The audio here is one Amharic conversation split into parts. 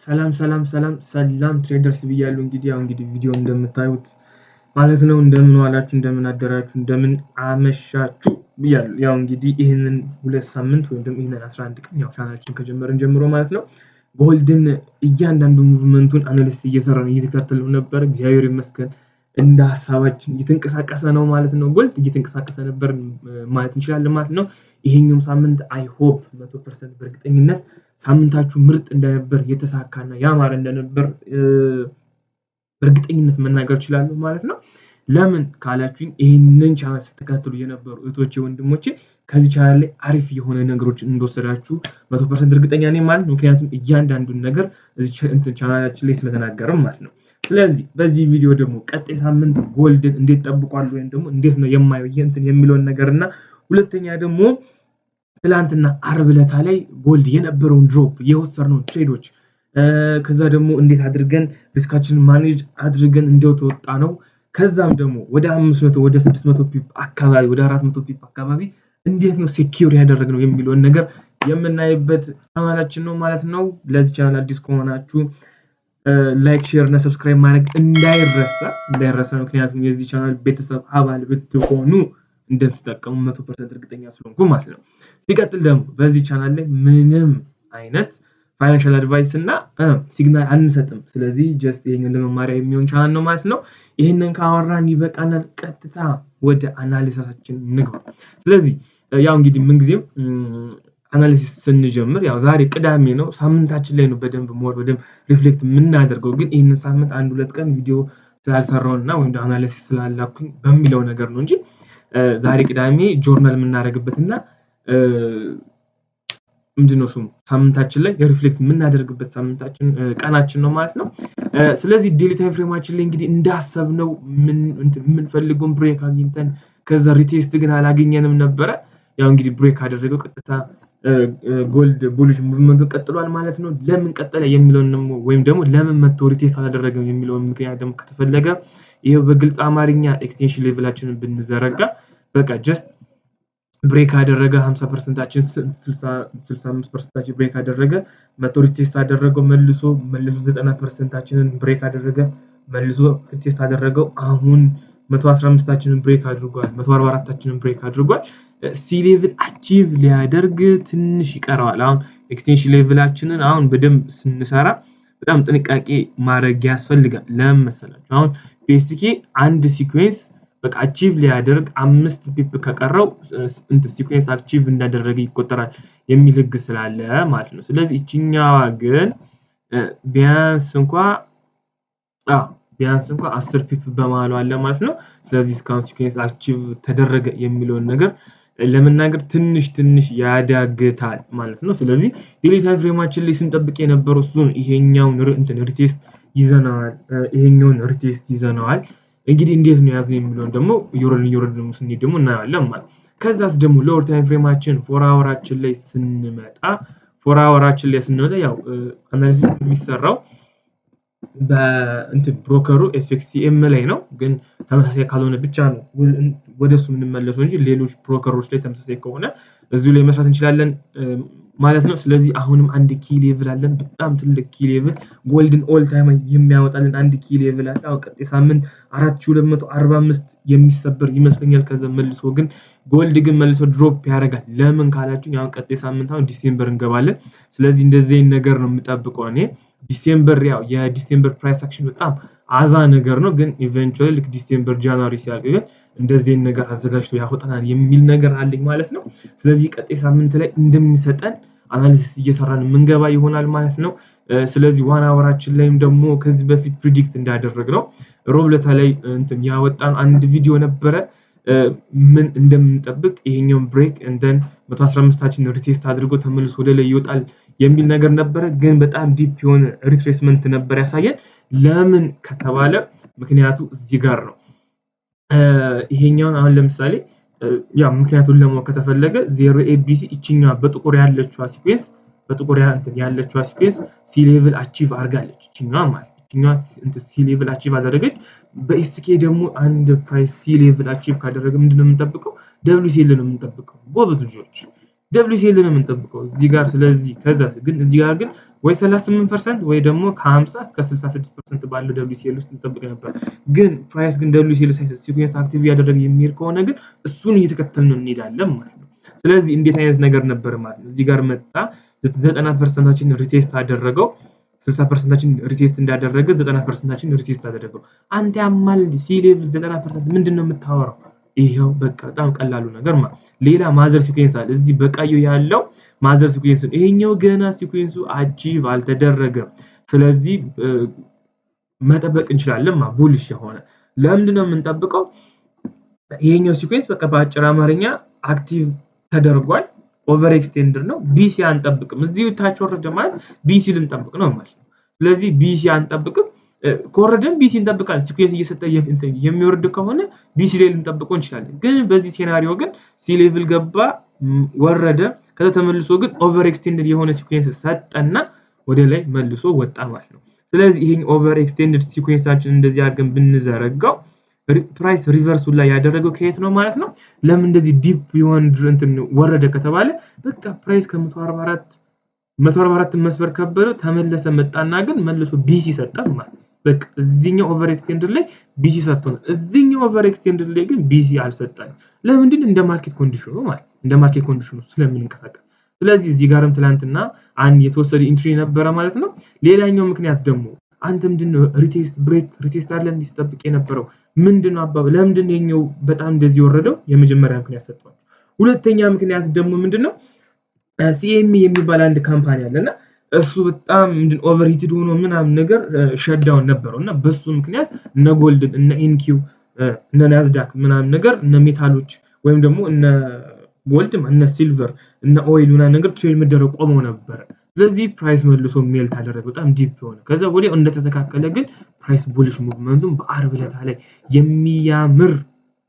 ሰላም ሰላም ሰላም ሰላም traders ብያለሁ። እንግዲህ ያው እንግዲህ ቪዲዮ እንደምታዩት ማለት ነው። እንደምን ዋላችሁ፣ እንደምን አደራችሁ፣ እንደምን አመሻችሁ ብያለሁ። ያው እንግዲህ ይህንን 2 ሳምንት ወይም ደግሞ ይህንን 11 ቀን ያው ቻናላችን ከጀመርን ጀምሮ ማለት ነው gold ን እያንዳንዱ movement ኡን analysis እየሰራን እየተከታተልነው ነበር። እግዚአብሔር ይመስገን እንደ ሀሳባችን እየተንቀሳቀሰ ነው ማለት ነው። Gold እየተንቀሳቀሰ ነበር ማለት እንችላለን ማለት ነው። ይሄኛውም ሳምንት I hope 100% በእርግጠኝነት ሳምንታችሁ ምርጥ እንደነበር፣ የተሳካና ያማረ እንደነበር በእርግጠኝነት መናገር እችላለሁ ማለት ነው። ለምን ካላችሁኝ ይህንን ቻናል ስትከታተሉ የነበሩ እህቶቼ፣ ወንድሞቼ ከዚህ ቻናል ላይ አሪፍ የሆነ ነገሮችን እንደወሰዳችሁ 100% እርግጠኛ ነኝ ማለት ነው። ምክንያቱም እያንዳንዱን ነገር እዚህ እንትን ቻናላችን ላይ ስለተናገርም ማለት ነው። ስለዚህ በዚህ ቪዲዮ ደግሞ ቀጣይ ሳምንት gold ን እንዴት ጠብቋል ወይም ደግሞ እንዴት ነው የማየው እንትን የሚለውን ነገር እና ሁለተኛ ደግሞ ትላንትና አርብ ዕለታ ላይ gold የነበረውን drop፣ የወሰድነውን trade ኦች፣ ከዛ ደግሞ እንዴት አድርገን risk ኣችንን manage አድርገን እንደተወጣ ነው። ከዛም ደግሞ ወደ 500፣ ወደ 600 pip አካባቢ፣ ወደ 400 pip አካባቢ እንዴት ነው secure ያደረግነው የሚለውን ነገር የምናይበት ቻናላችን ነው ማለት ነው። ለዚህ ቻናል አዲስ ከሆናችሁ like፣ share እና subscribe ማድረግ እንዳይረሳ እንዳይረሳ። ምክንያቱም የዚህ ቻናል ቤተሰብ አባል ብትሆኑ እንደምትጠቀሙ 100% እርግጠኛ ስለሆንኩ ማለት ነው። ሲቀጥል ደግሞ በዚህ ቻናል ላይ ምንም አይነት financial advice እና signal አንሰጥም። ስለዚህ just ይሄኛው ለመማሪያ የሚሆን ቻናል ነው ማለት ነው። ይህንን ካወራን ይበቃናል። ቀጥታ ወደ analysis ኣችን እንግባ። ስለዚህ ያው እንግዲህ ምንጊዜም analysis ስንጀምር ያው ዛሬ ቅዳሜ ነው፣ ሳምንታችን ላይ ነው በደንብ more በደንብ reflect የምናደርገው። ግን ይህንን ሳምንት አንድ ሁለት ቀን ቪዲዮ ስላልሰራው እና ወይም analysis ስላላኩኝ በሚለው ነገር ነው እንጂ ዛሬ ቅዳሜ ጆርናል የምናደርግበት እና ምንድነው ስሙ ሳምንታችን ላይ reflect የምናደርግበት ሳምንታችን ቀናችን ነው ማለት ነው። ስለዚህ daily time frame ኣችን ላይ እንግዲህ እንዳሰብነው የምንፈልገውን break አግኝተን ከዛ retest ግን አላገኘንም ነበረ። ያው እንግዲህ break አደረገው፣ ቀጥታ gold bullish movement ኡን ቀጥሏል ማለት ነው። ለምን ቀጠለ የሚለውን ደግሞ ወይም ደግሞ ለምን መጥቶ retest አላደረገም የሚለውን ምክንያት ደግሞ ከተፈለገ ይኸው በግልጽ አማርኛ extension level ኣችንን ብንዘረጋ በቃ just break አደረገ፣ 50%ኣችን፣ 65%ኣችን break አደረገ፣ መቶ retest አደረገው፣ መልሶ መልሶ 90%ኣችንን break አደረገ፣ መልሶ retest አደረገው። አሁን 115ኣችንን break አድርጓል፣ 144ኣችንን break አድርጓል። C level achieve ሊያደርግ ትንሽ ይቀረዋል። አሁን extension level ኣችንን አሁን በደንብ ስንሰራ በጣም ጥንቃቄ ማድረግ ያስፈልጋል። ለምን መሰላችሁ? አሁን basically አንድ sequence በቃ achieve ሊያደርግ 5 pip ከቀረው እንትን sequence achieve እንዳደረገ ይቆጠራል የሚል ህግ ስላለ ማለት ነው። ስለዚህ እችኛዋ ግን ቢያንስ እንኳ 10 pip በመሀሉ አለ ማለት ነው። ስለዚህ እስካሁን sequence achieve ተደረገ የሚለውን ነገር ለመናገር ትንሽ ትንሽ ያዳግታል ማለት ነው። ስለዚህ daily time frame ኣችን ላይ ስንጠብቅ የነበረው እሱን ይሄኛውን እንትን retest ይዘነዋል። ይሄኛውን retest ይዘነዋል። እንግዲህ እንዴት ነው የያዝነው የሚለውን ደግሞ እየወረድን እየወረድን ደግሞ ስንሄድ ደግሞ እናየዋለን ማለት ነው። ከዛስ ደግሞ lower time frame ኣችን 4 hour ኣችን ላይ ስንመጣ ያው analysis የሚሰራው በእንትን broker ኡ FXCM ላይ ነው። ግን ተመሳሳይ ካልሆነ ብቻ ነው ወደ እሱ የምንመለሰው እንጂ ሌሎች broker ኦች ላይ ተመሳሳይ ከሆነ እዚሁ ላይ መስራት እንችላለን ማለት ነው። ስለዚህ አሁንም አንድ key level አለን። በጣም ትልቅ key level፣ gold ን all time የሚያወጣልን አንድ key level አለ። አሁን ቀጣይ ሳምንት 4245 የሚሰበር ይመስለኛል። ከዛ መልሶ ግን gold ግን መልሶ drop ያደርጋል። ለምን ካላችሁ አሁን ቀጣይ ሳምንት አሁን December እንገባለን። ስለዚህ እንደዚህ አይነት ነገር ነው የምጠብቀው እኔ። December ያው የ December price action በጣም አዛ ነገር ነው። ግን eventually ልክ December January ሲያልቅ ግን እንደዚህ አይነት ነገር አዘጋጅቶ ያወጣናል የሚል ነገር አለኝ ማለት ነው። ስለዚህ ቀጣይ ሳምንት ላይ እንደሚሰጠን analysis እየሰራን የምንገባ ይሆናል ማለት ነው። ስለዚህ 1 hour ኣችን ላይም ደግሞ ከዚህ በፊት predict እንዳደረግነው ሮብ ለታ ላይ እንትን ያወጣን አንድ ቪዲዮ ነበረ። ምን እንደምንጠብቅ ይሄኛውን break and then 115ኣችን retest አድርጎ ተመልሶ ወደ ላይ ይወጣል የሚል ነገር ነበረ። ግን በጣም deep የሆነ retracement ነበር ያሳየን። ለምን ከተባለ ምክንያቱ እዚህ ጋር ነው። ይሄኛውን አሁን ለምሳሌ ያው ምክንያቱን ለማወቅ ከተፈለገ zero ABC እችኛዋ በጥቁር ያለችዋ sequence C level achieve አድርጋለች። እችኛዋ ማለት እችኛዋ C level achieve አደረገች። በ SK ደግሞ አንድ price C level achieve ካደረገ ምንድነው የምንጠብቀው? WCL ነው የምንጠብቀው። ጎበዝ ልጆች፣ WCL ነው የምንጠብቀው እዚህ ጋር። ስለዚህ ከዛ ግን እዚህ ጋር ግን ወይ 38% ወይ ደግሞ ከ50 እስከ 66% ባለው WCL ውስጥ እንጠብቅ ነበር። ግን price ግን WCL ሳይሰጥ sequence active እያደረገ የሚሄድ ከሆነ ግን እሱን እየተከተልን እንሄዳለን ማለት ነው። ስለዚህ እንዴት አይነት ነገር ነበር ማለት ነው። እዚህ ጋር መጣ፣ 90%ኣችን retest አደረገው። 60%ኣችን retest እንዳደረገ 90%ኣችን retest አደረገው። አንተ ያማል፣ C level 90% ምንድን ነው የምታወራው? ይሄው በቃ በጣም ቀላሉ ነገር ማለት ሌላ mother sequence አለ። እዚህ በቀዩ ያለው mother sequence ነው። ይሄኛው ገና sequence ኡ achieve አልተደረገም። ስለዚህ መጠበቅ እንችላለን። Bullish የሆነ ለምንድን ነው የምንጠብቀው? ይሄኛው sequence በቃ በአጭር አማርኛ active ተደርጓል። Over extended ነው። BC አንጠብቅም። እዚሁ ታች ወረደ ማለት BC ልንጠብቅ ነው ማለት ነው። ስለዚህ BC አንጠብቅም። ከወረደም BC እንጠብቃለን። Sequence እየሰጠ የሚወርድ ከሆነ BC ላይ ልንጠብቀው እንችላለን። ግን በዚህ scenario ግን C level ገባ፣ ወረደ፣ ከዛ ተመልሶ ግን over extended የሆነ sequence ሰጠና ወደ ላይ መልሶ ወጣ ማለት ነው። ስለዚህ ይሄን over extended sequence ኣችን እንደዚህ አድርገን ብንዘረጋው price reverse ኡ ላይ ያደረገው ከየት ነው ማለት ነው? ለምን እንደዚህ deep የሆነ እንትን ወረደ ከተባለ በቃ price ከ144 144 መስበር ከበደው፣ ተመለሰ፣ መጣና ግን መልሶ BC ሰጠን ማለት በቃ እዚህኛው over extended ላይ BC ሰጥቶናል። እዚህኛው over extended ላይ ግን BC አልሰጠንም። ለምንድን? እንደ market condition ኑ ማለት እንደ market condition ኑ ስለምንንቀሳቀስ። ስለዚህ እዚህ ጋርም ትላንትና አንድ የተወሰደ entry ነበረ ማለት ነው። ሌላኛው ምክንያት ደግሞ አንተ ምንድነው retest break retest አለ እንዲስጠብቅ የነበረው ምንድነው አባባ ለምንድን ነው የኛው በጣም እንደዚህ የወረደው? የመጀመሪያ ምክንያት ሰጥቷቸው። ሁለተኛ ምክንያት ደግሞ ምንድነው? CME የሚባል አንድ company አለና እሱ በጣም ምንድን overheated ሆኖ ምናምን ነገር shutdown ነበረው እና በሱ ምክንያት እነ gold ን፣ እነ NQ፣ እነ ናዝዳክ ምናምን ነገር፣ እነ metal ኦች ወይም ደግሞ እነ gold፣ እነ silver፣ እነ oil ምናምን ነገር trade መደረግ ቆመው ነበረ። ስለዚህ price መልሶ melt አደረገ በጣም deep የሆነ። ከዛ ወዲያው እንደተስተካከለ ግን price bullish movement ኡን በአርብ ዕለት ላይ የሚያምር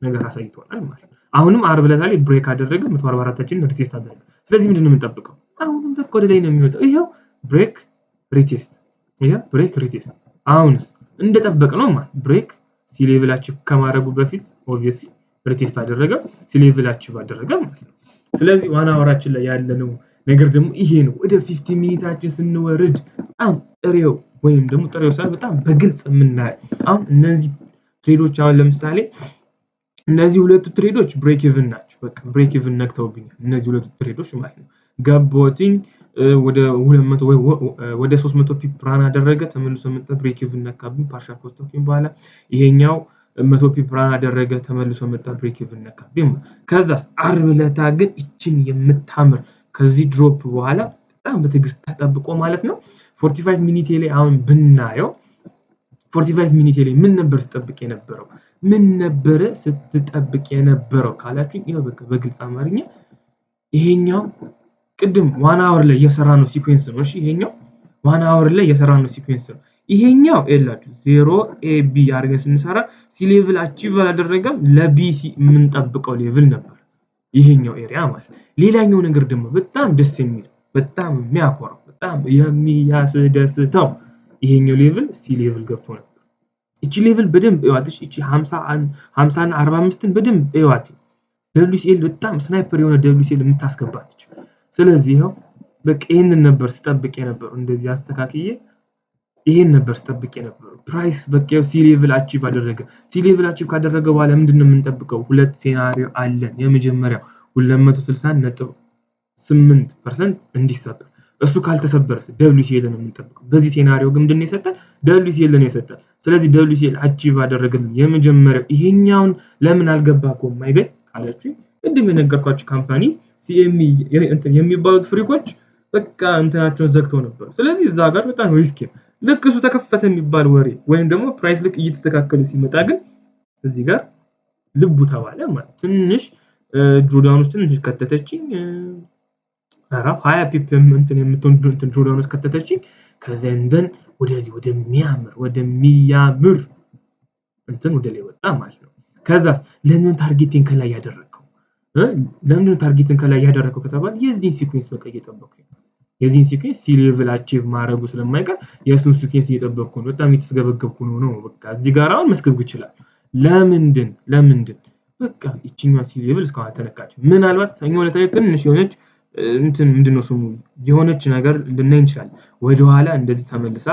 ነገር አሳይቶናል ማለት ነው። አሁንም አርብ ዕለት ላይ break አደረገ፣ 144ኣችንን retest አደረገ። ስለዚህ ምንድን ነው የምንጠብቀው? አሁንም በቃ ወደ ላይ ነው የሚወጣው። ይኸው break retest፣ ይኸው break retest። አሁንስ እንደጠበቅ ነው ማለት break C level ኣችን ከማድረጉ በፊት obviously retest አደረገ፣ C level ኣችን አደረገ ማለት ነው። ስለዚህ 1 hour ኣችን ላይ ያለነው ነገር ደግሞ ይሄ ነው። ወደ 15 minute ኣችን ስንወርድ በጣም ጥሬው ወይም ደግሞ ጥሬው ሳይሆን በጣም በግልጽ የምናየው አሁን እነዚህ trade ኦች፣ አሁን ለምሳሌ እነዚህ ሁለቱ trade ኦች break even ናቸው። በቃ break even ነክተውብኛል እነዚህ ሁለቱ trade ኦች ማለት ነው። ገባሁትኝ፣ ወደ 200 ወይ ወደ 300 pip run አደረገ፣ ተመልሶ መጣ፣ break even ነካብኝ። Partial ከወሰድኩኝ በኋላ ይሄኛው 100 pip run አደረገ፣ ተመልሶ መጣ፣ break even ነካብኝ። ከዛስ ዓርብ ዕለታ ግን ይችን የምታምር ከዚህ drop በኋላ በጣም በትዕግስት ተጠብቆ ማለት ነው። 45 minute ላይ አሁን ብናየው 45 minute ላይ ምን ነበር ስጠብቅ የነበረው? ምን ነበረ ስትጠብቅ የነበረው ካላችሁኝ ይኸው በቃ በግልጽ አማርኛ ይሄኛው ቅድም 1 hour ላይ የሰራነው sequence ነው። እሺ፣ ይሄኛው 1 hour ላይ የሰራነው sequence ነው። ይሄኛው የላችሁ zero A B አድርገን ስንሰራ C level achieve አላደረገም። ለ BC የምንጠብቀው level ነበር ይሄኛው area ማለት። ሌላኛው ነገር ደግሞ በጣም ደስ የሚል፣ በጣም የሚያኮራው፣ በጣም የሚያስደስተው ይሄኛው level C level ገብቶ ነበር። እቺ level በደንብ እዋት። እቺ 50 50 እና 45ን በደንብ እዋት። WCL በጣም sniper የሆነ WCL የምታስገባለች። ስለዚህ ይኸው በቃ ይሄንን ነበር ስጠብቅ የነበረው። እንደዚህ አስተካክዬ ይሄን ነበር ስጠብቅ የነበረው። Price በቃ C level achieve አደረገ። C level achieve ካደረገ በኋላ ምንድን ነው የምንጠብቀው? ሁለት scenario አለን። የመጀመሪያው 260.8% እንዲሰበር፣ እሱ ካልተሰበረስ WCL ነው የምንጠብቀው። በዚህ scenario ግን ምንድን ነው የሰጠን? WCL ነው የሰጠን። ስለዚህ WCL achieve አደረገልን። የመጀመሪያው ይሄኛውን ለምን አልገባኩም ማይገኝ ካላችሁ ቅድም የነገርኳችሁ company CME የሚባሉት freak ኦች በቃ እንትናቸውን ዘግተው ነበር። ስለዚህ እዛ ጋር በጣም risky ነው። ልክ እሱ ተከፈተ የሚባል ወሬ ወይም ደግሞ price ልክ እየተስተካከለ ሲመጣ ግን እዚህ ጋር ልቡ ተባለ ማለት ትንሽ drawdown ውስጥ ትንሽ ከተተችኝ። ኧረ 20 pip እንትን የምትሆን እንትን drawdown ውስጥ ከተተችኝ። ከዚያ እንደን ወደዚህ ወደሚያምር እንትን ወደ ላይ ወጣ ማለት ነው። ከዛስ ለምን target ኤን ከላይ ያደረግከው? ለምንድን target ን ከላይ ያደረግከው ከተባለ የዚህን sequence በቃ እየጠበቅኩ ነው። የዚህን sequence C level achieve ማድረጉ ስለማይቀር የእሱን sequence እየጠበቅኩ ነው። በጣም እየተስገበገብኩ ነው ነው በቃ እዚህ ጋር አሁን መስገብገብ ይችላል። ለምንድን በቃ ይችኛዋ C level እስካሁን አልተነካችም። ምናልባት ሰኞ ዕለት ላይ ትንሽ የሆነች እንትን ምንድነው ስሙ የሆነች ነገር ልናይ እንችላለን። ወደኋላ እንደዚህ ተመልሳ፣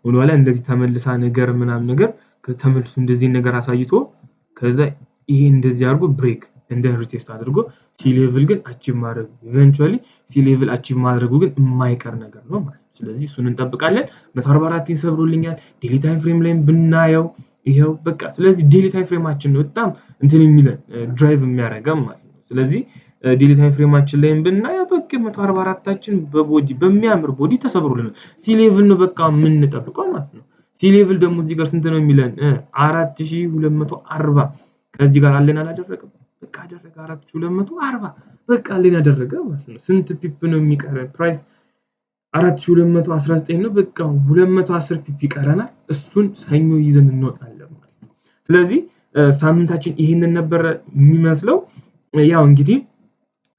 ወደኋላ እንደዚህ ተመልሳ ነገር ምናምን ነገር፣ ከዛ ተመልሶ እንደዚህ ነገር አሳይቶ፣ ከዛ ይሄ እንደዚህ አድርጎ break and then retest አድርጎ C level ግን achieve ማድረጉ፣ eventually C level achieve ማድረጉ ግን የማይቀር ነገር ነው ማለት ነው። ስለዚህ እሱን እንጠብቃለን። 144ን ሰብሮልኛል። Daily time frame ላይም ብናየው ይኸው በቃ። ስለዚህ daily time frame ኣችን ነው በጣም እንትን የሚለን፣ drive የሚያደርገን ማለት ነው። ስለዚህ daily time frame ኣችን ላይም ብናየው በቃ 144ኣችን በ body፣ በሚያምር body ተሰብሮልናል። C level ነው በቃ የምንጠብቀው ማለት ነው። C level ደግሞ እዚህ ጋር ስንት ነው የሚለን? 4240። ከዚህ ጋር align አላደረገም? በቃ አደረገ። 4240 በቃ align አደረገ ማለት ነው። ስንት pip ነው የሚቀረን? Price 4219 ነው። በቃ 210 pip ይቀረናል። እሱን ሰኞ ይዘን እንወጣለን ማለት ነው። ስለዚህ ሳምንታችን ይህንን ነበረ የሚመስለው። ያው እንግዲህ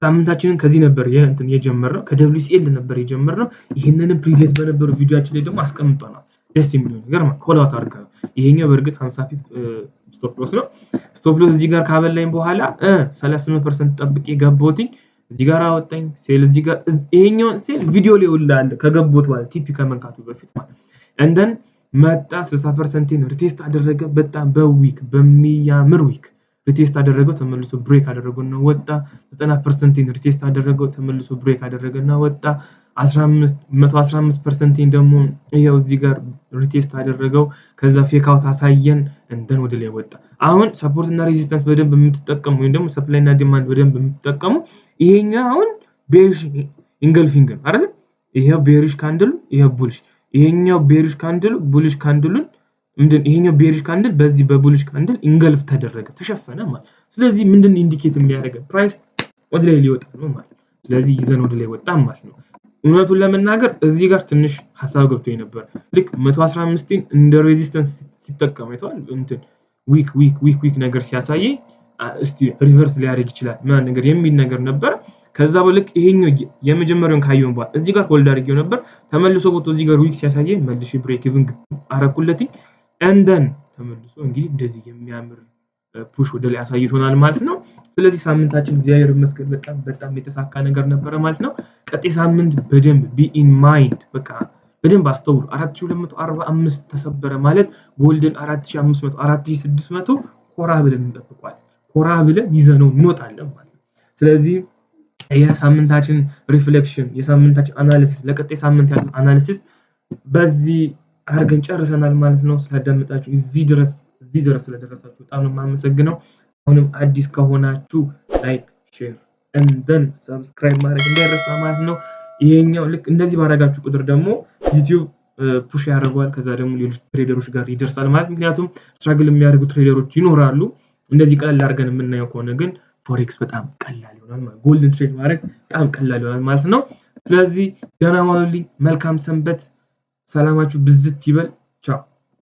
ሳምንታችንን ከዚህ ነበር እንትን የጀመርነው፣ ከ WCL ነበር የጀመርነው። ይህንንም previous በነበሩ ቪዲዮችን ላይ ደግሞ አስቀምጠናል። ደስ የሚለው ነገር call out አድርገናል። ይሄኛው በእርግጥ 50 pip stop loss ነው። Stop loss እዚህ ጋር ካበላኝ በኋላ 38% ጠብቄ ገባሁትኝ። እዚህ ጋር አወጣኝ sell፣ እዚህ ጋር ይሄኛውን sell ቪዲዮ ላይ ውላ አለ ከገባሁት በኋላ፣ TP ከመንካቱ በፊት ማለት። And then መጣ፣ 60%ን retest አደረገ። በጣም በ wick፣ በሚያምር wick retest አደረገው፣ ተመልሶ break አደረገውና ወጣ። 90%ን retest አደረገው፣ ተመልሶ break አደረገና ወጣ። 15 115%ን ደግሞ ይኸው እዚህ ጋር retest አደረገው። ከዛ fake out አሳየን፣ and then ወደ ላይ ወጣ። አሁን support እና resistance በደንብ የምትጠቀሙ ወይም ደግሞ supply እና demand በደንብ የምትጠቀሙ ይሄኛው አሁን bearish engulfing ነው አይደል? ይሄው bearish candle ኡ፣ ይሄው bullish፣ ይሄኛው bearish candle ኡ bullish candle ኡን ምንድን፣ ይሄኛው bearish candle በዚህ በ bullish candle engulf ተደረገ፣ ተሸፈነ ማለት። ስለዚህ ምንድን indicate የሚያደርገን? Price ወደ ላይ ሊወጣ ነው ማለት። ስለዚህ ይዘን ወደ ላይ ወጣ ማለት ነው። እውነቱን ለመናገር እዚህ ጋር ትንሽ ሀሳብ ገብቶኝ ነበር። ልክ 115ን እንደ resistance ሲጠቀም አይተዋል። እንትን wick wick wick wick ነገር ሲያሳየኝ እስቲ reverse ሊያደርግ ይችላል ምናምን ነገር የሚል ነገር ነበር። ከዛ በልክ ይሄኛው የመጀመሪያውን ካየውን በኋላ እዚህ ጋር hold አድርጌው ነበር። ተመልሶ ወጥቶ እዚህ ጋር wick ሲያሳየኝ መልሼ break even አረኩለትኝ። And then ተመልሶ እንግዲህ እንደዚህ የሚያምር push ወደ ላይ አሳይቶናል ማለት ነው። ስለዚህ ሳምንታችን እግዚአብሔር ይመስገን በጣም በጣም የተሳካ ነገር ነበረ ማለት ነው። ቀጣይ ሳምንት በደንብ be in mind፣ በቃ በደንብ አስተውሉ። 4245 ተሰበረ ማለት gold ን 4500፣ 4600 ኮራ ብለን እንጠብቀዋለን። ኮራ ብለን ይዘነው እንወጣለን ማለት ነው። ስለዚህ የሳምንታችን reflection፣ የሳምንታችን analysis፣ ለቀጣይ ሳምንት ያለው analysis በዚህ አድርገን ጨርሰናል ማለት ነው። ስላዳመጣችሁ፣ እዚህ ድረስ ስለደረሳችሁ በጣም ነው የማመሰግነው። አሁንም አዲስ ከሆናችሁ like፣ share and then subscribe ማድረግ እንዳይረሳ ማለት ነው። ይሄኛው ልክ እንደዚህ ባደረጋችሁ ቁጥር ደግሞ YouTube push ያደርገዋል። ከዛ ደግሞ ሌሎች trader ኦች ጋር ይደርሳል ማለት፣ ምክንያቱም struggle የሚያደርጉ trader ኦች ይኖራሉ። እንደዚህ ቀለል አድርገን የምናየው ከሆነ ግን forex በጣም ቀላል ይሆናል ማለት፣ gold ን trade ማድረግ በጣም ቀላል ይሆናል ማለት ነው። ስለዚህ ደህና ዋሉልኝ። መልካም ሰንበት። ሰላማችሁ ብዝት ይበል። ቻው።